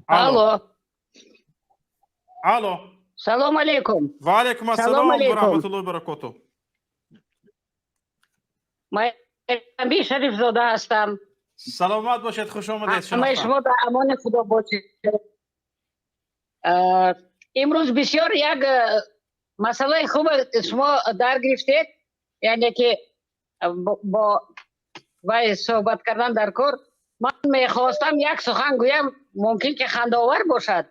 Алло. Алло. Салом алейкум. Ва алейкум ассалом ва раҳматуллоҳи баракоту. Майрамби Шарифзода ҳастам. Саломат бошед, хуш омадед. Ҳамаи шумо дар амони Худо бошед. Имрӯз бисёр як масъалаи хуб шумо дар гирифтед, яъне ки бо вай суҳбат кардан дар кор. Ман мехостам як сухан гӯям, мумкин ки хандаовар бошад.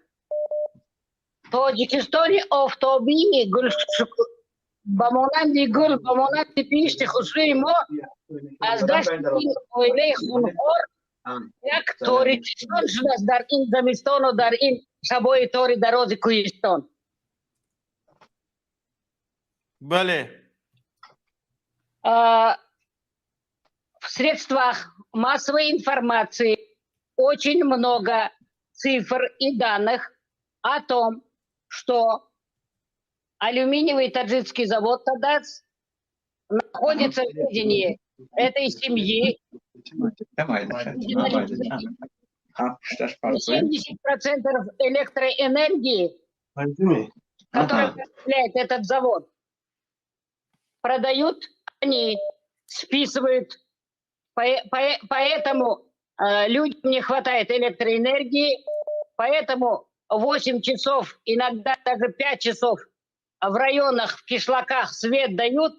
Тоҷикистони офтобии гул ба монанди гул, ба монанди биҳишти хушрӯи мо аз дасти ин оилаи хунхор як торикистон шудааст дар ин зимистону дар ин шабои тори дарози кӯҳистон. Бале. В средствах массовой информации очень много цифр и данных о том, что алюминиевый таджикский завод «Тадац» находится в ведении этой семьи. 70% электроэнергии, которую поставляет этот завод, продают они, списывают. Поэтому людям не хватает электроэнергии, поэтому 8 часов, иногда даже 5 часов в районах, в кишлаках свет дают,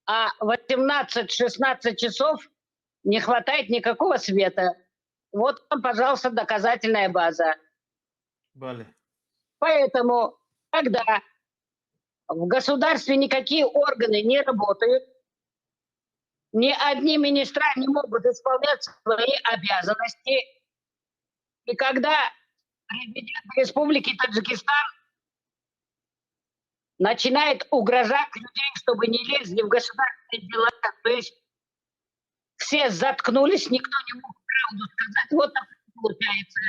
а 18-16 часов не хватает никакого света. Вот вам, пожалуйста, доказательная база. Бале. Поэтому, когда в государстве никакие органы не работают, ни одни министра не могут исполнять свои обязанности, и когда президент Республики Таджикистан начинает угрожать людей, чтобы не лезли в государственные дела, то есть все заткнулись, никто не мог правду сказать, вот так получается.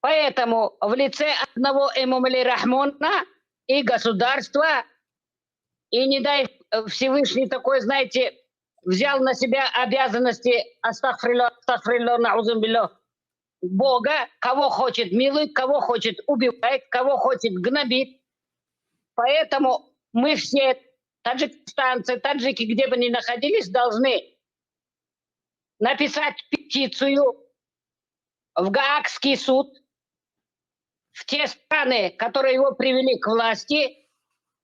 Поэтому в лице одного Эмомали Рахмона и государства, и не дай Всевышний такой, знаете, взял на себя обязанности, астагфируллах, астагфируллах, наузумбиллах, Бога, кого хочет милует, кого хочет убивает, кого хочет гнобит. Поэтому мы все, таджикистанцы, таджики, где бы ни находились, должны написать петицию в Гаагский суд, в те страны, которые его привели к власти,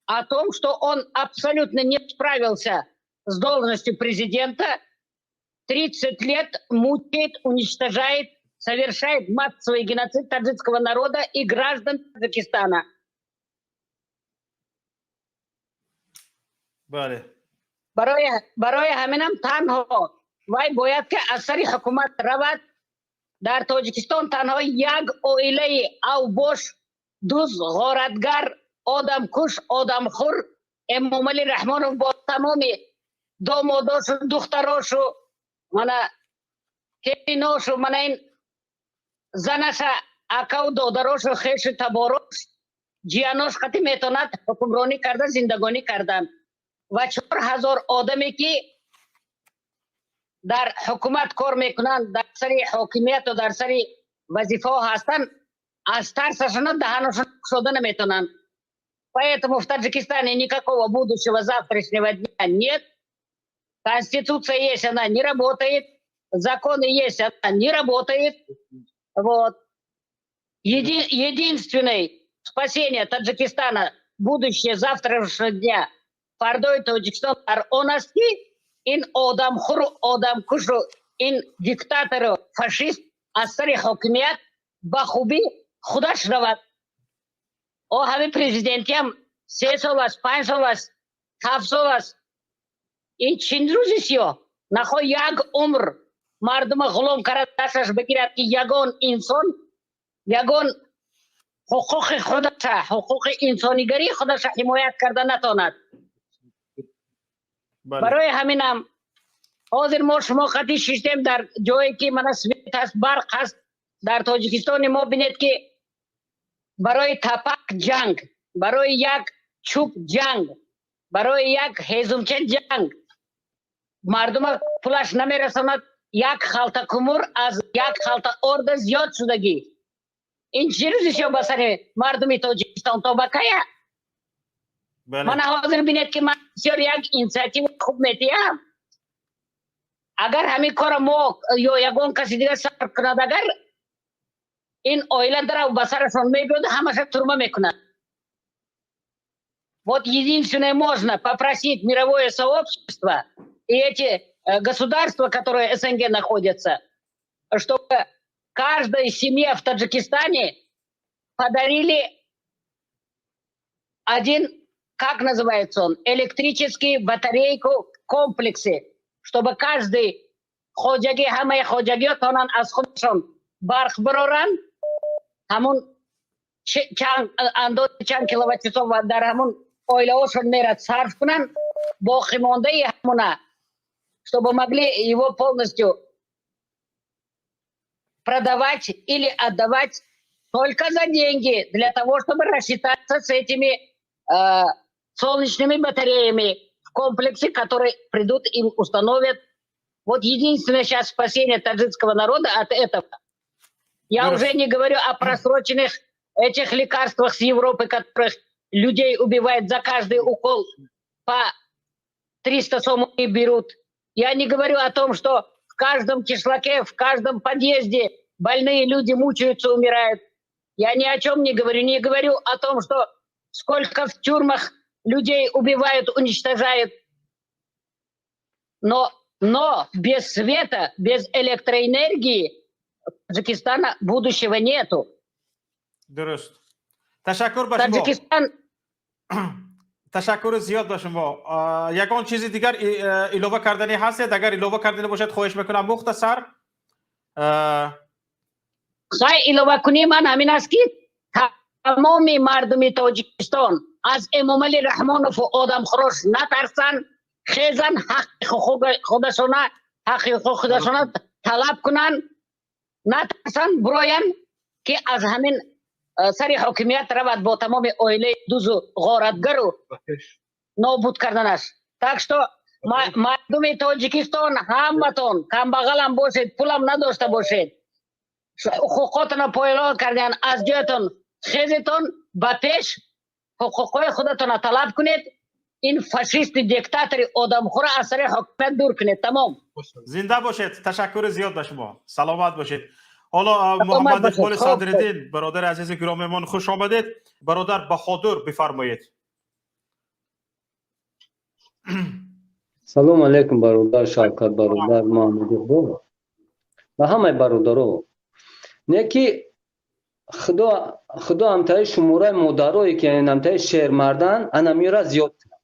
о том, что он абсолютно не справился с должностью президента, 30 лет мучает, уничтожает, совершает массовый геноцид таджикского народа и граждан Таджикистана. Бале. Барои ҳаминам танҳо вай бояд ки аз сари ҳукумат равад. Дар Тоҷикистон танҳо як оилаи авбош, дуз, ғоратгар, одамкуш, одамхӯр Эмомалӣ Раҳмонов бо тамоми домодошу, духтарошу, мана келиношу, мана ин занаша, акаву додарошу, хешу таборош, ҷиянош қати метавонад ҳукмронӣ карда, зиндагонӣ кардан. Ва 4000 одаме ки дар ҳукумат кор мекунанд, дар сари ҳокимияту дар сари вазифаҳо ҳастанд, аз тарсашона даҳаношон кушода наметавонанд. Поэтому в Таджикистане никакого будущего завтрашнего дня нет. Конституция есть, она не работает. Законы есть, она не работает. Вот. Единственное спасение Таджикистана, будущее завтрашнего дня, фардои Тоҷикистон дар он аст, ки ин одамхӯру одамкушу, ин диктатору фашист аз сари ҳокимият ба хубӣ худаш равад. О ҳамин президентиам 3 сол аст, 5 сол аст, 7 сол аст. Ин чин рӯзи сиёҳ нахо як умр мардума ғулом карда дасташ бигирад, ки ягон инсон ягон ҳуқуқи худаша, ҳуқуқи инсонигарии худаша ҳимоят карда натонад. Барои ҳаминам ҳозир мо шумо қатӣ шиштем дар ҷое ки мана свет ҳаст, барқ ҳаст. Дар Тоҷикистони мо бинед, ки барои тапак ҷанг, барои як чӯб ҷанг, барои як ҳезумча ҷанг, мардума пулаш намерасонад. Як халта кумур аз як халта орда зиёд шудагӣ. Ин чӣ рӯзи шо ба сари мардуми Тоҷикистон, то ба кая? Мана ҳозир бинед, ки ман бисёр як инициатива хуб метиҳам. Агар ҳамин кора мо ё ягон каси дигар сар кунад, агар ин оила дарав ба сарашон мебиёд, ҳамаша турма мекунад. Вот единственное, можно попросить мировое сообщество и эти государства, которые СНГ находятся, чтобы каждой семье в Таджикистане подарили один, как называется он, электрический батарейку комплексы, чтобы каждый хоҷагӣ, ҳамаи хоҷагиҳо тонан аз худашон барқ бироранд, ҳамун чанд андози чанд киловатт-часов дар ҳамун оилаҳошон мерад, сарф кунанд, боқимондаи ҳамуна, чтобы могли его полностью продавать или отдавать только за деньги, для того, чтобы рассчитаться с этими солнечными батареями в комплексе, которые придут и установят. Вот единственное сейчас спасение таджикского народа от этого. Я уже не говорю о просроченных этих лекарствах с Европы, которых людей убивает, за каждый укол по 300 сомони берут. Я не говорю о том, что в каждом кишлаке, в каждом подъезде больные люди мучаются, умирают. Я ни о чем не говорю. Не говорю о том, что сколько в тюрьмах людей убивают, уничтожают. Но без света, без электроэнергии Таджикистана будущего нету. Дуруст, ташаккур ба шумо. Таджикистан. Ташаккури зиёд ба шумо. Ягон чизи дигар илова карданӣ ҳастед? Агар илова карданӣ бошад, хоҳиш мекунам, мухтасар. Хай, иловакунии ман ҳамин аст, ки тамоми мардуми Тоҷикистон аз Эмомалӣ Раҳмонову одамхӯрош натарсанд, хезан, ҳаққи худашона, ҳаққи ҳуқуқи худашона талаб кунанд, натарсанд, бироянд, ки аз ҳамин сари ҳокимият равад бо тамоми оилаи дузу ғоратгару нобуд карданаш. Так что, мардуми Тоҷикистон, ҳаматон, камбағалам бошед, пулам надошта бошед, ҳуқуқотонро поймол кардан, аз ҷоятон хезетон, ба пеш, ҳуқуқҳои худатонро талаб кунед, ин фашисти диктатори одамхӯра аз сари ҳокимият дур кунед. Тамом. Зинда бошед, ташаккури зиёд ба шумо, саломат бошед. Ҳоло Муҳаммад Иқболи Садриддин, бародари азизи гиромимон, хуш омадед. Бародар Баҳодур, бифармоед. Салому алейкум, бародар Шавкат, бародар Муҳаммад Иқбол ва ҳамаи бародаро. Не ки худо, худо ҳамтаи шумораи модарое ки ҳамтаи шермардан анамира зиёд кунад.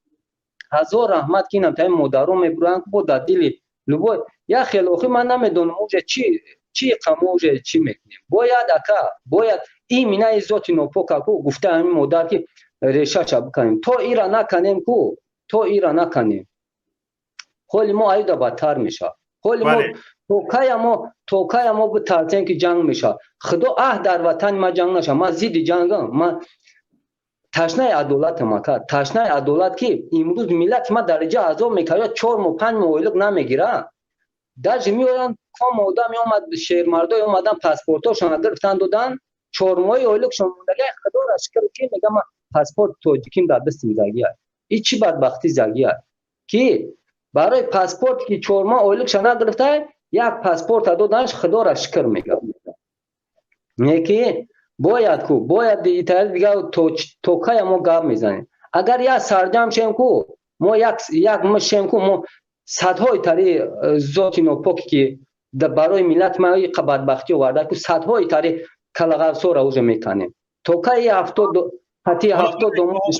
Ҳазор раҳмат, ки ҳамтаи модаро мебуранд бо дар дили любой як хел. Охи, ман намедонам, уже чи чи қамо, уже чӣ мекунем. Бояд, ака, бояд имина зоти нопока ку гуфта ҳамин модар ки решаша биканем. То ира наканем ку, то ира наканем, ҳоли мо аюда бадтар мешавад. Ҳоли мо то кая мо битарсем, ки ҷанг мешавад? Худо аҳ, дар ватани ма ҷанг нашавад. Ман зидди ҷангам, ман ташнаи адолатам, ака, ташнаи адолат, ки имрӯз миллати ма дараҷа азоб мекардад, 4 моҳ, 5 моҳ ойлиқ намегирад. Даже меоянд, ком одам омад, шермардое омадан, паспортошона гирифтан, додан, 4 моҳи ойлиқшон мондага. Худоро шукр, ки мегам, ман паспорт тоҷиким дар дастим загия. И чӣ бадбахтӣ загия, ки барои паспорт, ки 4 моҳ ойлиқша нагирифта, як паспорта доданаш, худоро шукр мегам. Не ки бояд ку, бояд италия дигар. То кая мо гап мезанем? Агар як сарҷам шем ку, мо як мишем ку, мо садҳои тари зоти нопоке, ки барои миллат ма иқа бадбахтӣ оварда ку, садҳои тари калағавсора уже меканем. То кай 70 қати 70 домодш.